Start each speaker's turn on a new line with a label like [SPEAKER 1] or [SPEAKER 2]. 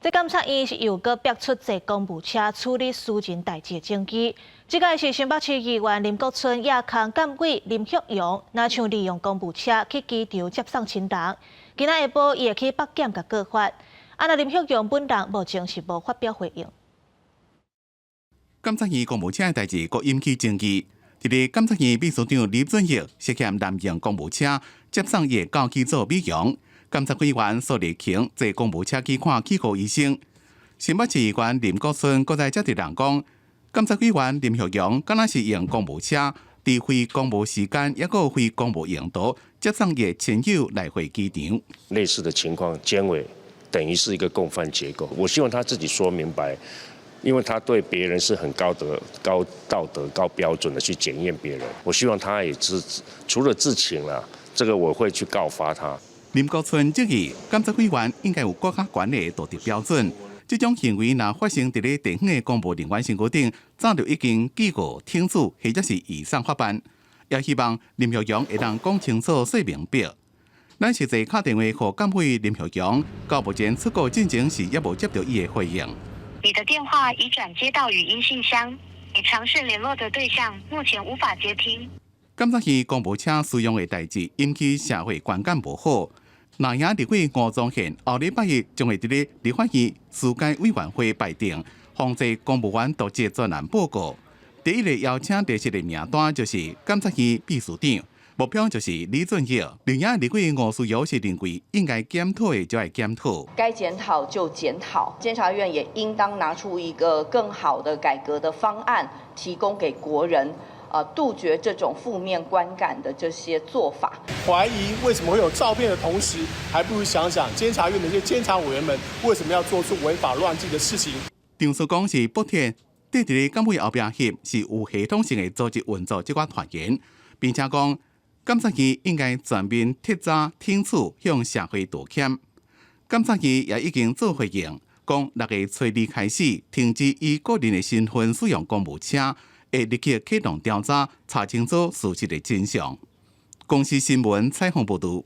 [SPEAKER 1] 這監察院是又閣逼出坐公務車處理私人代誌的證據。這個是新北市議員林國春亞康監委林旭陽，若像利用公務車去機場接送親人。今仔下晡伊會去北檢共告發。啊，若林旭陽本人目前是無發表回應。
[SPEAKER 2] 監察院公務車的代誌閣引起爭議。佇咧監察院秘書長李俊毅涉嫌濫用公務車接送伊的狗去做美容。監察委員蘇麗瓊坐公務車去看齒科醫生。新北市議員林國春閣在遮佇人講，監察委員林旭陽敢若是用公務車，佇非公務時間，抑閣非公務用途接送伊的親友來回機場。
[SPEAKER 3] 類似的情況，監委等於是一個共犯結構。我希望他自己說明白，因為他對別人是很高德、高道德、高標準的去檢驗別人。我希望他也自除了自請了，這個我會去告發他。
[SPEAKER 2] 林國春質疑，監察委員應該有閣較懸的道德標準。這種行為若發生佇咧地方的公務人員身軀頂，早就已經記過懲處或者是移送法辦。也希望林玉陽會當講清楚、說明白。咱實際敲電話予監委林玉陽，到目前出國進前是猶無接著伊的回應。
[SPEAKER 4] 你的電話已轉接到語音信箱，你嘗試聯絡的對象目前無法接聽。
[SPEAKER 2] 監察院公務車使用的代誌引起社會觀感無好。藍營立委吳宗憲後禮拜一將會佇咧立法院司改委員會排定防治公務員瀆職專案報告。第一個邀請列席的名單就是監察院秘書長，目標就是李俊毅。另外立委吳思瑤是認為應該檢討的就愛檢討，
[SPEAKER 5] 該檢討就檢討，監察院也應當拿出一個更好的改革的方案，提供給國人。啊，杜絕這種負面觀感的這些做法。
[SPEAKER 6] 懷疑為什麼會有照片的同時，還不如想想監察院的這些監察委員們為什麼要做出違法亂紀的事情。
[SPEAKER 2] 張叔講是北鐵佇佇咧監委後壁翕是有系統性的組織運作這款傳言，並且講監察院應該全面徹查懲處，向社會道歉。監察院也已經做回應，講6月初二開始停止以個人的身份使用公務車。會立刻啟動調查，查清楚事實的真相。公視新聞採訪報導。